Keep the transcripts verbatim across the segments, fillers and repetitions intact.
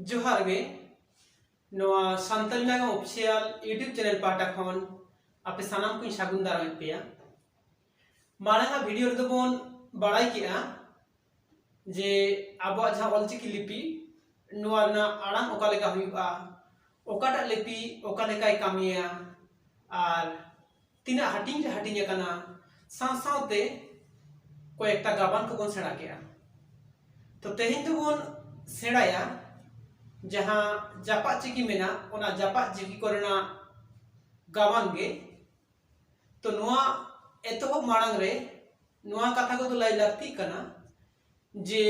ᱡᱚᱦᱟᱨ ᱜᱮ᱾ ᱱᱚᱣᱟ ᱥᱟᱱᱛᱟᱲᱤ ᱱᱟᱜᱟᱢ ᱚᱯᱷᱤᱥᱤᱭᱟᱞ YouTube ᱪᱮᱱᱮᱞ ᱯᱟᱦᱴᱟ ᱠᱷᱚᱱ ᱟᱯᱮ ᱥᱟᱱᱟᱢ ᱠᱚᱧ ᱥᱟᱹᱜᱩᱱ ᱫᱟᱨᱟᱢᱮᱫ ᱯᱮᱭᱟ᱾ ᱢᱟᱲᱟᱝ ᱟᱜ ᱵᱷᱤᱰᱤᱭᱳ ᱨᱮᱫᱚ ᱵᱚᱱ ᱵᱟᱲᱟᱭ ᱠᱮᱜᱼᱟ ᱡᱮ ᱟᱵᱚᱣᱟᱜ ᱡᱟᱦᱟᱸ ᱚᱞᱪᱤᱠᱤ ᱞᱤᱯᱤ, ᱱᱚᱣᱟ ᱨᱮᱱᱟᱜ ᱟᱲᱟᱝ ᱚᱠᱟ ᱞᱮᱠᱟ ᱦᱩᱭᱩᱜᱼᱟ, ᱚᱠᱟᱴᱟᱜ ᱞᱤᱯᱤ ᱚᱠᱟ ᱞᱮᱠᱟᱭ ᱠᱟᱹᱢᱤᱭᱟ, ᱟᱨ ᱛᱤᱱᱟᱹᱜ ᱦᱟᱹᱴᱤᱧ ᱨᱮ ᱦᱟᱹᱴᱤᱧ ᱟᱠᱟᱱᱟ, ᱥᱟᱶ ᱥᱟᱶᱛᱮ ᱠᱚᱭᱮᱠᱴᱟ ᱜᱟᱵᱟᱱ ᱠᱚᱵᱚᱱ ᱥᱮᱬᱟ ᱠᱮᱜᱼᱟ᱾ ᱛᱚ ᱛᱮᱦᱮᱧ ᱫᱚᱵᱚᱱ ᱥᱮᱬᱟᱭᱟ ᱡᱟᱦᱟᱸ ᱡᱟᱯᱟᱜ ᱪᱤᱠᱤ ᱢᱮᱱᱟᱜ, ᱚᱱᱟ ᱡᱟᱯᱟᱜ ᱪᱤᱠᱤ ᱠᱚᱨᱮᱱᱟᱜ ᱜᱟᱵᱟᱱ ᱜᱮ᱾ ᱛᱚ ᱱᱚᱣᱟ ᱮᱛᱚᱦᱚᱵ ᱢᱟᱲᱟᱝ ᱨᱮ ᱱᱚᱣᱟ ᱠᱟᱛᱷᱟ ᱠᱚᱫᱚ ᱞᱟᱹᱭ ᱞᱟᱹᱠᱛᱤᱜ ᱠᱟᱱᱟ ᱡᱮ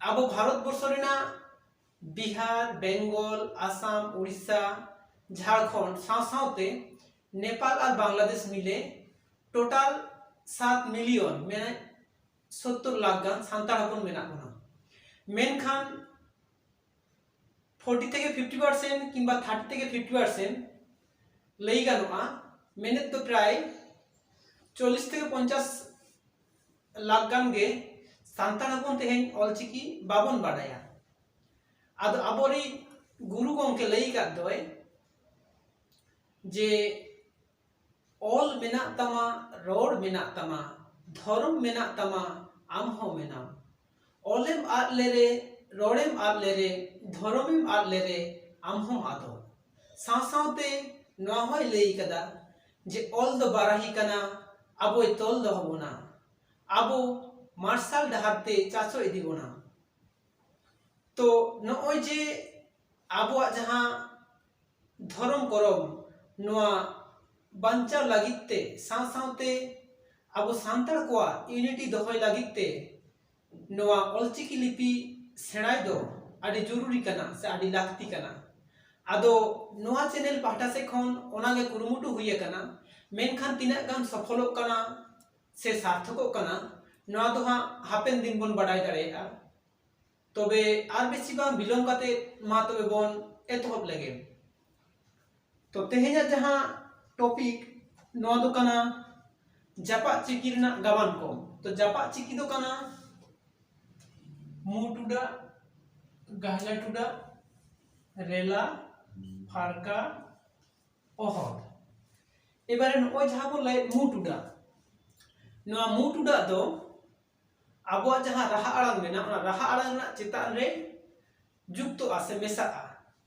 ᱟᱵᱚ ᱵᱷᱟᱨᱚᱛ ᱵᱚᱨᱥᱚ ᱨᱮᱱᱟᱜ ᱵᱤᱦᱟᱨ, ᱵᱮᱝᱜᱚᱞ, ᱟᱥᱟᱢ, ᱩᱲᱤᱥᱥᱟ, ᱡᱷᱟᱲᱠᱷᱚᱸᱰ ᱥᱟᱶ ᱥᱟᱶᱛᱮ ᱱᱮᱯᱟᱞ ᱟᱨ ᱵᱟᱝᱞᱟᱫᱮᱥ ᱢᱤᱞᱮ ᱴᱳᱴᱟᱞ ᱥᱟᱛ ᱢᱤᱞᱤᱭᱚᱱ, ᱢᱟᱱᱮ ᱥᱳᱛᱛᱳᱨ ᱞᱟᱠᱷ ᱜᱟᱱ ᱥᱟᱱᱛᱟᱲ ᱦᱚᱯᱚᱱ ᱢᱮᱱᱟᱜ ᱵᱚᱱᱟ᱾ ᱢᱮᱱᱠᱷᱟᱱ ᱯᱷᱳᱨᱴᱤ ᱛᱷᱮᱠᱮ ᱯᱷᱤᱯᱴᱤ ᱯᱟᱨᱥᱮᱱᱴ ᱠᱤᱝᱵᱟ ᱛᱷᱟᱨᱴᱤ ᱛᱷᱮᱠᱮ ᱯᱷᱤᱯᱴᱤ ᱯᱟᱨᱥᱮᱱᱴ ᱞᱟᱹᱭ ᱜᱟᱱᱚᱜᱼᱟ, ᱢᱮᱱᱮᱫ ᱫᱚ ᱯᱨᱟᱭ ᱪᱚᱞᱞᱤᱥ ᱛᱷᱮᱠᱮ ᱯᱚᱧᱪᱟᱥ ᱞᱟᱠᱷ ᱜᱟᱱ ᱜᱮ ᱥᱟᱱᱛᱟᱲ ᱦᱚᱯᱚᱱ ᱛᱮᱦᱮᱧ ᱚᱞᱪᱤᱠᱤ ᱵᱟᱵᱚᱱ ᱵᱟᱰᱟᱭᱟ᱾ ᱟᱫᱚ ᱟᱵᱚᱨᱤᱡ ᱜᱩᱨᱩ ᱜᱚᱢᱠᱮ ᱞᱟᱹᱭ ᱟᱠᱟᱫ ᱫᱚᱭ ᱡᱮ ᱚᱞ ᱢᱮᱱᱟᱜ ᱛᱟᱢᱟ, ᱨᱚᱲ ᱢᱮᱱᱟᱜ ᱛᱟᱢᱟ, ᱫᱷᱚᱨᱚᱢ ᱢᱮᱱᱟᱜ ᱛᱟᱢᱟ, ᱟᱢ ᱦᱚᱸ ᱢᱮᱱᱟᱢ᱾ ᱚᱞᱮᱢ ᱟᱫ ᱞᱮᱨᱮ, ᱨᱚᱲᱮᱢ ᱟᱫ ᱞᱮᱨᱮ, ᱫᱷᱚᱨᱚᱢᱮᱢ ᱟᱫ ᱞᱮᱨᱮ, ᱟᱢ ᱦᱚᱸᱢ ᱟᱫᱚᱜ᱾ ᱥᱟᱶ ᱥᱟᱶᱛᱮ ᱱᱚᱣᱟ ᱦᱚᱸᱭ ᱞᱟᱹᱭ ᱠᱟᱫᱟ ᱡᱮ ᱚᱞ ᱫᱚ ᱵᱟᱨᱟᱦᱤ ᱠᱟᱱᱟ, ᱟᱵᱚᱭ ᱛᱚᱞ ᱫᱚᱦᱚ ᱵᱚᱱᱟ᱾ ᱟᱵᱚ ᱢᱟᱨᱥᱟᱞ ᱰᱟᱦᱟᱨ ᱛᱮ ᱪᱟᱪᱚ ᱤᱫᱤ ᱵᱚᱱᱟ᱾ ᱛᱚ ᱱᱚᱜᱼᱚᱭ ᱡᱮ ᱟᱵᱚᱣᱟᱜ ᱡᱟᱦᱟᱸ ᱫᱷᱚᱨᱚᱢ ᱠᱚᱨᱚᱢ, ᱱᱚᱣᱟ ᱵᱟᱧᱪᱟᱣ ᱞᱟᱹᱜᱤᱫ ᱛᱮ, ᱥᱟᱶ ᱥᱟᱶᱛᱮ ᱟᱵᱚ ᱥᱟᱱᱛᱟᱲ ᱠᱚᱣᱟᱜ ᱤᱭᱩᱱᱤᱴᱤ ᱫᱚᱦᱚᱭ ᱞᱟᱹᱜᱤᱫ ᱛᱮ ᱱᱚᱣᱟ ᱚᱞᱪᱤᱠᱤ ᱞᱤᱯᱤ ᱥᱮᱬᱟᱭ ᱫᱚ ᱟᱹᱰᱤ ᱡᱚᱨᱩᱨᱤ ᱠᱟᱱᱟ ᱥᱮ ᱟᱹᱰᱤ ᱞᱟᱹᱠᱛᱤ ᱠᱟᱱᱟ᱾ ᱟᱫᱚ ᱱᱚᱣᱟ ᱪᱮᱱᱮᱞ ᱯᱟᱦᱴᱟ ᱥᱮᱫ ᱠᱷᱚᱱ ᱚᱱᱟᱜᱮ ᱠᱩᱨᱩᱢᱩᱴᱩ ᱦᱩᱭ ᱟᱠᱟᱱᱟ, ᱢᱮᱱᱠᱷᱟᱱ ᱛᱤᱱᱟᱹᱜ ᱜᱟᱱ ᱥᱚᱯᱷᱚᱞᱚᱜ ᱠᱟᱱᱟ ᱥᱮ ᱥᱟᱨᱛᱷᱚᱠᱚᱜ ᱠᱟᱱᱟ, ᱱᱚᱣᱟ ᱫᱚ ᱦᱟᱸᱜ ᱦᱟᱯᱮᱱ ᱫᱤᱱ ᱵᱚᱱ ᱵᱟᱰᱟᱭ ᱫᱟᱲᱮᱭᱟᱜᱼᱟ᱾ ᱛᱚᱵᱮ ᱟᱨ ᱵᱮᱥᱤ ᱵᱟᱝ ᱵᱤᱞᱚᱢ ᱠᱟᱛᱮ ᱢᱟ ᱛᱚᱵᱮ ᱵᱚᱱ ᱮᱛᱚᱦᱚᱵ ᱞᱮᱜᱮ᱾ ᱛᱚ ᱛᱮᱦᱮᱧᱟᱜ ᱡᱟᱦᱟᱸ ᱴᱚᱯᱤᱠ, ᱱᱚᱣᱟ ᱫᱚ ᱠᱟᱱᱟ ᱡᱟᱯᱟᱜ ᱪᱤᱠᱤ ᱨᱮᱱᱟᱜ ᱜᱟᱵᱟᱱ ᱠᱚ᱾ ᱛᱚ ᱡᱟᱯᱟᱜ ᱪᱤᱠᱤ ᱫᱚ ᱠᱟᱱᱟ ᱢᱩ ᱴᱩᱰᱟᱹᱜ ᱜᱟᱦᱞᱟ ᱴᱩᱰᱟᱹᱜ, ᱨᱮᱞᱟ, ᱯᱷᱟᱨᱠᱟ, ᱚᱦᱚᱫ᱾ ᱮᱵᱟᱨᱮ ᱱᱚᱜᱼᱚᱭ ᱡᱟᱦᱟᱸ ᱵᱚᱱ ᱞᱟᱹᱭᱮᱫ ᱢᱩ ᱴᱩᱰᱟᱹᱜ, ᱱᱚᱣᱟ ᱢᱩ ᱴᱩᱰᱟᱹᱜ ᱫᱚ ᱟᱵᱚᱣᱟᱜ ᱡᱟᱦᱟᱸ ᱨᱟᱦᱟ ᱟᱲᱟᱝ ᱢᱮᱱᱟᱜᱼᱟ, ᱚᱱᱟ ᱨᱟᱦᱟ ᱟᱲᱟᱝ ᱨᱮᱱᱟᱜ ᱪᱮᱛᱟᱱ ᱨᱮ ᱡᱩᱠᱛᱚᱜᱼᱟ ᱥᱮ ᱢᱮᱥᱟᱜᱼᱟ᱾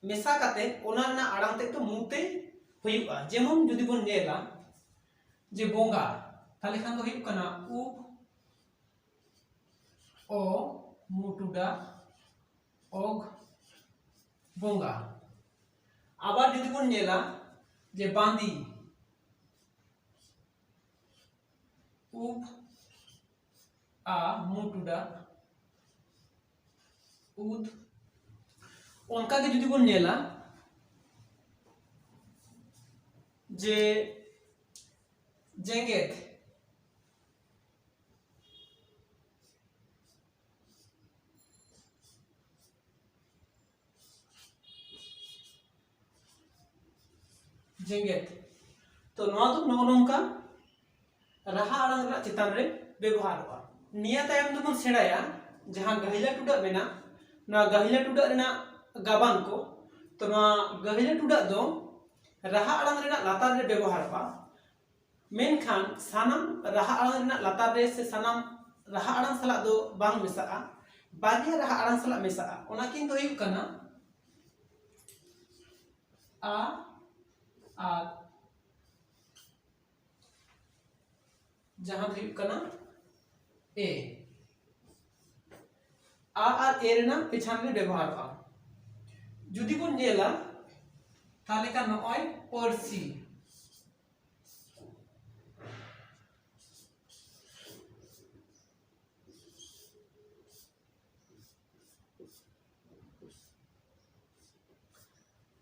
ᱢᱮᱥᱟ ᱠᱟᱛᱮ ᱚᱱᱟ ᱨᱮᱱᱟᱜ ᱟᱲᱟᱝ ᱛᱮᱫ ᱫᱚ ᱢᱩ ᱛᱮ ᱦᱩᱭᱩᱜᱼᱟ᱾ ᱡᱮᱢᱚᱱ ᱡᱩᱫᱤ ᱵᱚᱱ ᱧᱮᱞᱟ ᱡᱮ ᱵᱚᱸᱜᱟ, ᱛᱟᱦᱞᱮ ᱠᱷᱟᱱ ᱫᱚ ᱦᱩᱭᱩᱜ ᱠᱟᱱᱟ ᱩᱵ, ᱚ, ᱢᱩ ᱴᱩᱰᱟᱹᱜ, ᱚᱜ, ᱵᱚᱸᱜᱟ᱾ ᱟᱵᱟᱨ ᱡᱩᱫᱤ ᱵᱚᱱ ᱧᱮᱞᱟ ᱡᱮ ᱵᱟᱸᱫᱤ, ᱩᱵ, ᱟ, ᱢᱩ ᱴᱩᱰᱟᱹᱜ, ᱩᱫ᱾ ᱚᱱᱠᱟ ᱜᱮ ᱡᱩᱫᱤ ᱵᱚᱱ ᱧᱮᱞᱟ ᱡᱮ ᱡᱮᱜᱮᱛ, ᱡᱮᱜᱮᱛ᱾ ᱛᱚ ᱱᱚᱣᱟ ᱫᱚ ᱱᱚᱜᱼᱚ ᱱᱚᱝᱠᱟ ᱨᱟᱦᱟ ᱟᱲᱟᱝ ᱨᱮᱱᱟᱜ ᱪᱮᱛᱟᱱ ᱨᱮ ᱵᱮᱵᱚᱦᱟᱨᱚᱜᱼᱟ᱾ ᱱᱤᱭᱟᱹ ᱛᱟᱭᱚᱢ ᱫᱚᱵᱚᱱ ᱥᱮᱬᱟᱭᱟ ᱡᱟᱦᱟᱸ ᱜᱟᱹᱦᱞᱟ ᱴᱩᱰᱟᱹᱜ ᱢᱮᱱᱟᱜ, ᱱᱚᱣᱟ ᱜᱟᱹᱦᱞᱟ ᱴᱩᱰᱟᱹᱜ ᱨᱮᱱᱟᱜ ᱜᱟᱵᱟᱱ ᱠᱚ᱾ ᱛᱚ ᱱᱚᱣᱟ ᱜᱟᱹᱦᱞᱟ ᱴᱩᱰᱟᱹᱜ ᱫᱚ ᱨᱟᱦᱟ ᱟᱲᱟᱝ ᱨᱮᱱᱟᱜ ᱞᱟᱛᱟᱨ ᱨᱮ ᱵᱮᱵᱚᱦᱟᱨᱚᱜᱼᱟ, ᱢᱮᱱᱠᱷᱟᱱ ᱥᱟᱱᱟᱢ ᱨᱟᱦᱟ ᱟᱲᱟᱝ ᱨᱮᱱᱟᱜ ᱞᱟᱛᱟᱨ ᱨᱮ ᱥᱮ ᱥᱟᱱᱟᱢ ᱨᱟᱦᱟ ᱟᱲᱟᱝ ᱥᱟᱞᱟᱜ ᱫᱚ ᱵᱟᱝ ᱢᱮᱥᱟᱜᱼᱟ, ᱵᱟᱨᱭᱟ ᱨᱟᱦᱟ ᱟᱲᱟᱝ ᱥᱟᱞᱟᱜ ᱢᱮᱥᱟᱜᱼᱟ᱾ ᱚᱱᱟ ᱠᱤᱱ ᱫᱚ ᱦᱩᱭᱩᱜ ᱠᱟᱱᱟ ᱟ ᱟᱨ ᱡᱟᱦᱟᱸ ᱫᱚ ᱦᱩᱭᱩᱜ ᱠᱟᱱᱟ ᱮ᱾ ᱟ ᱟᱨ ᱮ ᱨᱮᱱᱟᱜ ᱯᱮᱪᱷᱟᱱ ᱨᱮ ᱵᱮᱵᱚᱦᱟᱨᱚᱜᱼᱟ᱾ ᱡᱩᱫᱤ ᱵᱚᱱ ᱧᱮᱞᱟ, ᱛᱟᱦᱞᱮ ᱠᱷᱟᱱ ᱱᱚᱜᱼᱚᱭ ᱯᱟᱹᱨᱥᱤ,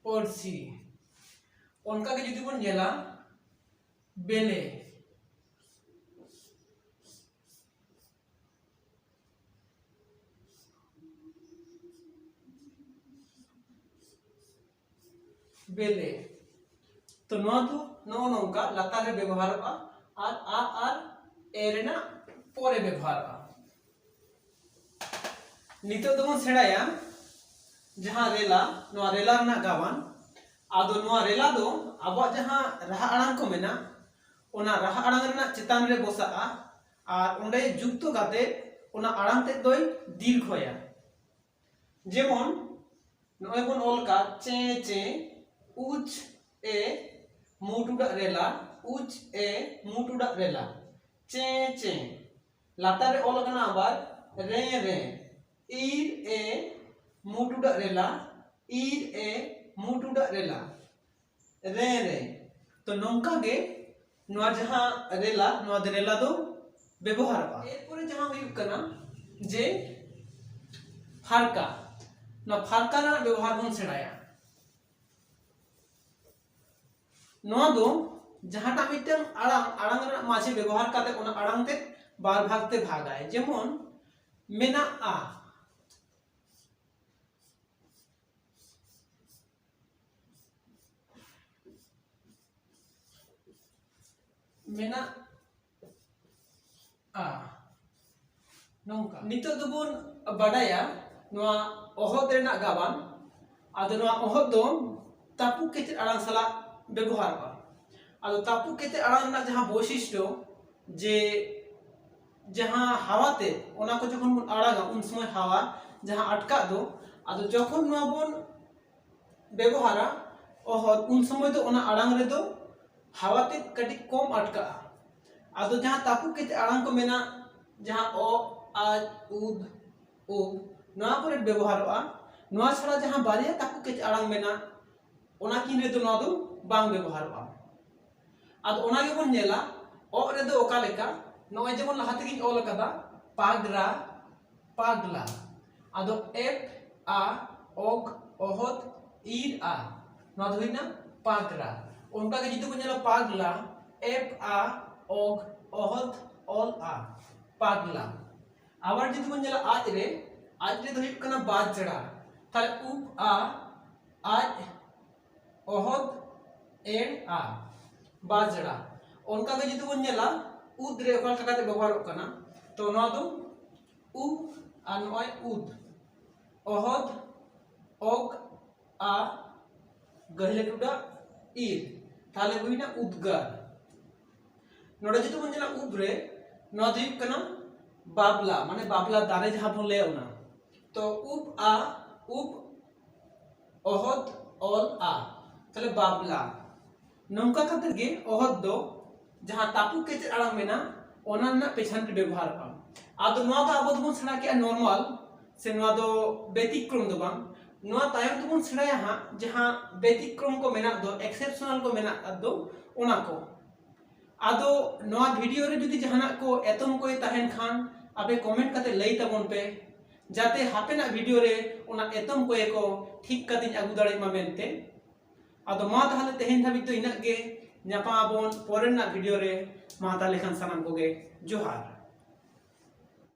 ᱯᱟᱹᱨᱥᱤ᱾ ᱚᱱᱠᱟ ᱜᱮ ᱡᱩᱫᱤ ᱵᱚᱱ ᱧᱮᱞᱟ, ᱵᱮᱞᱮ, ᱵᱮᱞᱮ᱾ ᱛᱚ ᱱᱚᱣᱟ ᱫᱚ ᱱᱚᱜᱼᱚ ᱱᱚᱝᱠᱟ ᱞᱟᱛᱟᱨ ᱨᱮ ᱵᱮᱵᱚᱦᱟᱨᱚᱜᱼᱟ ᱟᱨ ᱟ ᱟᱨ ᱮ ᱨᱮᱱᱟᱜ ᱯᱚᱨᱮ ᱵᱮᱵᱚᱦᱟᱨᱚᱜᱼᱟ᱾ ᱱᱤᱛᱚᱜ ᱫᱚᱵᱚᱱ ᱥᱮᱬᱟᱭᱟ ᱡᱟᱦᱟᱸ ᱨᱮᱞᱟ, ᱱᱚᱣᱟ ᱨᱮᱞᱟ ᱨᱮᱱᱟᱜ ᱜᱟᱵᱟᱱ᱾ ᱟᱫᱚ ᱱᱚᱣᱟ ᱨᱮᱞᱟ ᱫᱚ ᱟᱵᱚᱣᱟᱜ ᱡᱟᱦᱟᱸ ᱨᱟᱦᱟ ᱟᱲᱟᱝ ᱠᱚ ᱢᱮᱱᱟᱜ, ᱚᱱᱟ ᱨᱟᱦᱟ ᱟᱲᱟᱝ ᱨᱮᱱᱟᱜ ᱪᱮᱛᱟᱱ ᱨᱮ ᱵᱚᱥᱟᱜᱼᱟ ᱟᱨ ᱚᱸᱰᱮ ᱡᱩᱠᱛᱚ ᱠᱟᱛᱮ ᱚᱱᱟ ᱟᱲᱟᱝ ᱛᱮᱫ ᱫᱚᱭ ᱫᱤᱨᱜᱷᱚᱭᱟ᱾ ᱡᱮᱢᱚᱱ ᱱᱚᱜᱼᱚᱭ ᱵᱚᱱ ᱚᱞ ᱠᱟᱜ ᱪᱮ ᱪᱮ, ᱩᱪ ᱮ ᱢᱩ ᱴᱩᱰᱟᱹᱜ ᱨᱮᱞᱟ, ᱩᱪ ᱮ ᱢᱩ ᱴᱩᱰᱟᱹᱜ ᱨᱮᱞᱟ, ᱪᱮ ᱪᱮ᱾ ᱞᱟᱛᱟᱨ ᱨᱮ ᱚᱞ ᱟᱠᱟᱱᱟ ᱟᱵᱟᱨ ᱨᱮ ᱨᱮ, ᱤᱨ ᱮ ᱢᱩ ᱴᱩᱰᱟᱹᱜ ᱨᱮᱞᱟ, ᱤᱨ ᱮ ᱢᱩ ᱴᱩᱰᱟᱹᱜ ᱨᱮᱞᱟ, ᱨᱮ ᱨᱮ᱾ ᱛᱚ ᱱᱚᱝᱠᱟ ᱜᱮ ᱱᱚᱣᱟ ᱡᱟᱦᱟᱸ ᱨᱮᱞᱟ, ᱱᱚᱣᱟ ᱫᱚ ᱨᱮᱞᱟ ᱫᱚ ᱵᱮᱵᱚᱦᱟᱨᱚᱜᱼᱟ᱾ ᱮᱨᱯᱚᱨᱮ ᱡᱟᱦᱟᱸ ᱦᱩᱭᱩᱜ ᱠᱟᱱᱟ ᱡᱮ ᱯᱷᱟᱨᱠᱟ, ᱱᱚᱣᱟ ᱯᱷᱟᱨᱠᱟ ᱨᱮᱱᱟᱜ ᱵᱮᱵᱚᱦᱟᱨ ᱵᱚᱱ ᱥᱮᱬᱟᱭᱟ᱾ ᱱᱚᱣᱟ ᱫᱚ ᱡᱟᱦᱟᱸᱴᱟᱜ ᱢᱤᱫᱴᱟᱝ ᱟᱲᱟᱝ, ᱟᱲᱟᱝ ᱨᱮᱱᱟᱜ ᱢᱟᱡᱷᱮ ᱵᱮᱵᱚᱦᱟᱨ ᱠᱟᱛᱮ ᱚᱱᱟ ᱟᱲᱟᱝ ᱛᱮ ᱵᱟᱨ ᱵᱷᱟᱜᱽ ᱛᱮ ᱵᱷᱟᱜᱟᱭ᱾ ᱡᱮᱢᱚᱱ ᱢᱮᱱᱟᱜᱼᱟ, ᱢᱮᱱᱟᱜᱼᱟ᱾ ᱱᱚᱝᱠᱟ, ᱱᱤᱛᱚᱜ ᱫᱚᱵᱚᱱ ᱵᱟᱰᱟᱭᱟ ᱱᱚᱣᱟ ᱚᱦᱚᱫ ᱨᱮᱱᱟᱜ ᱜᱟᱵᱟᱱ᱾ ᱟᱫᱚ ᱱᱚᱣᱟ ᱚᱦᱚᱫ ᱫᱚ ᱛᱟᱹᱯᱩᱜ ᱠᱮᱪᱮᱫ ᱟᱲᱟᱝ ᱥᱟᱞᱟᱜ ᱵᱮᱵᱚᱦᱟᱨᱚᱜᱼᱟ᱾ ᱟᱫᱚ ᱛᱟᱹᱯᱩᱜ ᱠᱮᱪᱮᱫ ᱟᱲᱟᱝ ᱨᱮᱱᱟᱜ ᱡᱟᱦᱟᱸ ᱵᱳᱭᱥᱤᱥᱴᱚ, ᱡᱮ ᱡᱟᱦᱟᱸ ᱦᱟᱣᱟ ᱛᱮ ᱚᱱᱟ ᱠᱚ ᱡᱚᱠᱷᱚᱱ ᱵᱚᱱ ᱟᱲᱟᱜᱟ, ᱩᱱ ᱥᱚᱢᱚᱭ ᱦᱟᱣᱟ ᱡᱟᱦᱟᱸ ᱟᱴᱠᱟᱜ ᱫᱚ, ᱟᱫᱚ ᱡᱚᱠᱷᱚᱱ ᱱᱚᱣᱟ ᱵᱚᱱ ᱵᱮᱵᱚᱦᱟᱨᱟ ᱚᱦᱚᱫ, ᱩᱱ ᱥᱚᱢᱚᱭ ᱫᱚ ᱚᱱᱟ ᱟᱲᱟᱝ ᱨᱮᱫᱚ ᱦᱟᱣᱟ ᱛᱮᱫ ᱠᱟᱹᱴᱤᱡ ᱠᱚᱢ ᱟᱴᱠᱟᱜᱼᱟ᱾ ᱟᱫᱚ ᱡᱟᱦᱟᱸ ᱛᱟᱹᱯᱩᱜ ᱠᱮᱪᱮᱫ ᱟᱲᱟᱝ ᱠᱚ ᱢᱮᱱᱟᱜ, ᱡᱟᱦᱟᱸ ᱚ, ᱟᱡ, ᱩᱫ, ᱩᱵ, ᱱᱚᱣᱟ ᱠᱚᱨᱮ ᱵᱮᱵᱚᱦᱟᱨᱚᱜᱼᱟ᱾ ᱱᱚᱣᱟ ᱪᱷᱟᱲᱟ ᱡᱟᱦᱟᱸ ᱵᱟᱨᱭᱟ ᱛᱟᱹᱯᱩᱜ ᱠᱮᱪᱮᱫ ᱟᱲᱟᱝ ᱢᱮᱱᱟᱜ, ᱚᱱᱟ ᱠᱤᱱ ᱨᱮᱫᱚ ᱱᱚᱣᱟ ᱫᱚ ᱵᱟᱝ ᱵᱮᱵᱚᱦᱟᱨᱚᱜᱼᱟ᱾ ᱟᱫᱚ ᱚᱱᱟ ᱜᱮᱵᱚᱱ ᱧᱮᱞᱟ, ᱚᱜ ᱨᱮᱫᱚ ᱚᱠᱟ ᱞᱮᱠᱟ, ᱱᱚᱜᱼᱚᱭ ᱡᱮᱢᱚᱱ ᱞᱟᱦᱟ ᱛᱮᱜᱮᱧ ᱚᱞ ᱟᱠᱟᱫᱟ, ᱯᱟᱜᱽᱨᱟ, ᱯᱟᱜᱽᱞᱟ᱾ ᱟᱫᱚ ᱮᱯ, ᱟ, ᱚᱜᱽ, ᱚᱦᱚᱫ, ᱤᱨ, ᱟ, ᱱᱚᱣᱟ ᱫᱚ ᱦᱩᱭᱱᱟ ᱯᱟᱜᱽᱨᱟ᱾ ᱚᱱᱠᱟ ᱜᱮ ᱡᱩᱫᱤ ᱵᱚᱱ ᱧᱮᱞᱟ ᱯᱟᱜᱽᱞᱟ, ᱮᱯ, ᱟ, ᱚᱜᱽ, ᱚᱦᱚᱫ, ᱚᱞ, ᱟ, ᱯᱟᱜᱽᱞᱟ᱾ ᱟᱵᱟᱨ ᱡᱩᱫᱤ ᱵᱚᱱ ᱧᱮᱞᱟ ᱟᱡ ᱨᱮ, ᱟᱡ ᱨᱮ ᱫᱚ ᱦᱩᱭᱩᱜ ᱠᱟᱱᱟ ᱵᱟᱡᱽᱲᱟ᱾ ᱛᱟᱦᱞᱮ ᱩᱯ, ᱟ, ᱟᱡ, ᱚᱦᱚᱫ, ᱮᱲ, ᱟ, ᱵᱟᱡᱽᱲᱟ᱾ ᱚᱱᱠᱟ ᱜᱮ ᱡᱩᱫᱤ ᱵᱚᱱ ᱧᱮᱞᱟ ᱩᱫ ᱨᱮ ᱚᱠᱟ ᱞᱮᱠᱟ ᱠᱟᱛᱮ ᱵᱮᱵᱚᱦᱟᱨᱚᱜ ᱠᱟᱱᱟ, ᱛᱚ ᱱᱚᱣᱟ ᱫᱚ ᱩ ᱟᱨ ᱱᱚᱜᱼᱚᱭ ᱩᱫ, ᱚᱦᱚᱫ, ᱚᱜ ᱟ ᱜᱟᱹᱦᱞᱟᱹ ᱴᱩᱰᱟᱹᱜ ᱤᱨ, ᱛᱟᱦᱞᱮ ᱦᱩᱭᱱᱟ ᱩᱫᱽᱜᱟᱹᱨ᱾ ᱱᱚᱰᱮ ᱡᱩᱫᱤ ᱵᱚᱱ ᱧᱮᱞᱟ ᱩᱵ ᱨᱮ, ᱱᱚᱣᱟ ᱫᱚ ᱦᱩᱭᱩᱜ ᱠᱟᱱᱟ ᱵᱟᱵᱞᱟ, ᱢᱟᱱᱮ ᱵᱟᱵᱞᱟ ᱫᱟᱨᱮ ᱡᱟᱦᱟᱸ ᱵᱚᱱ ᱞᱟᱹᱭᱟ ᱚᱱᱟ᱾ ᱛᱚ ᱩᱵ ᱟ, ᱩᱵ ᱚᱦᱚᱫ ᱚᱞ ᱟ, ᱛᱟᱦᱞᱮ ᱵᱟᱵᱞᱟ᱾ ᱱᱚᱝᱠᱟ ᱠᱟᱛᱮ ᱜᱮ ᱚᱦᱚᱫ ᱫᱚ ᱡᱟᱦᱟᱸ ᱛᱟᱹᱯᱩ ᱠᱮᱪᱮᱫ ᱟᱲᱟᱝ ᱢᱮᱱᱟᱜᱼᱟ, ᱚᱱᱟ ᱨᱮᱱᱟᱜ ᱯᱮᱪᱷᱟᱱ ᱨᱮ ᱵᱮᱵᱚᱦᱟᱨᱚᱜᱼᱟ᱾ ᱟᱫᱚ ᱱᱚᱣᱟ ᱫᱚ ᱟᱵᱚ ᱫᱚᱵᱚᱱ ᱥᱮᱬᱟ ᱠᱮᱜᱼᱟ ᱱᱚᱨᱢᱟᱞ, ᱥᱮ ᱱᱚᱣᱟ ᱫᱚ ᱵᱮᱛᱤᱠᱨᱚᱢ ᱫᱚ ᱵᱟᱝ᱾ ᱱᱚᱣᱟ ᱛᱟᱭᱚᱢ ᱫᱚᱵᱚᱱ ᱥᱮᱬᱟᱭᱟ ᱦᱟᱸᱜ ᱡᱟᱦᱟᱸ ᱵᱮᱛᱤᱠᱨᱚᱢ ᱠᱚ ᱢᱮᱱᱟᱜ ᱫᱚ, ᱮᱠᱥᱮᱯᱥᱚᱱᱟᱞ ᱠᱚ ᱢᱮᱱᱟᱜ ᱟᱠᱟᱫ ᱫᱚ, ᱚᱱᱟ ᱠᱚ᱾ ᱟᱫᱚ ᱱᱚᱣᱟ ᱵᱷᱤᱰᱤᱭᱳ ᱨᱮ ᱡᱩᱫᱤ ᱡᱟᱦᱟᱱᱟᱜ ᱠᱚ ᱮᱛᱚᱢ ᱠᱚᱭᱮ ᱛᱟᱦᱮᱱ ᱠᱷᱟᱱ, ᱟᱯᱮ ᱠᱚᱢᱮᱱᱴ ᱠᱟᱛᱮ ᱞᱟᱹᱭ ᱛᱟᱵᱚᱱ ᱯᱮ, ᱡᱟᱛᱮ ᱦᱟᱯᱮᱱᱟᱜ ᱵᱷᱤᱰᱤᱭᱳ ᱨᱮ ᱚᱱᱟ ᱮᱛᱚᱢ ᱠᱚᱭᱮ ᱠᱚ ᱴᱷᱤᱠ ᱠᱟᱛᱮᱧ ᱟᱹᱜᱩ ᱫᱟᱲᱮᱭᱟᱜ ᱢᱟ ᱢᱮᱱᱛᱮ᱾ ᱟᱫᱚ ᱢᱟ ᱛᱟᱦᱞᱮ ᱛᱮᱦᱮᱧ ᱫᱷᱟᱹᱵᱤᱡ ᱫᱚ ᱤᱱᱟᱹᱜ ᱜᱮ᱾ ᱧᱟᱯᱟᱢ ᱟᱵᱚᱱ ᱯᱚᱨᱮ ᱨᱮᱱᱟᱜ ᱵᱷᱤᱰᱤᱭᱳ ᱨᱮ᱾ ᱢᱟ ᱛᱟᱦᱞᱮ ᱠᱷᱟᱱ ᱥᱟᱱᱟᱢ ᱠᱚᱜᱮ ᱡᱚᱦᱟᱨ᱾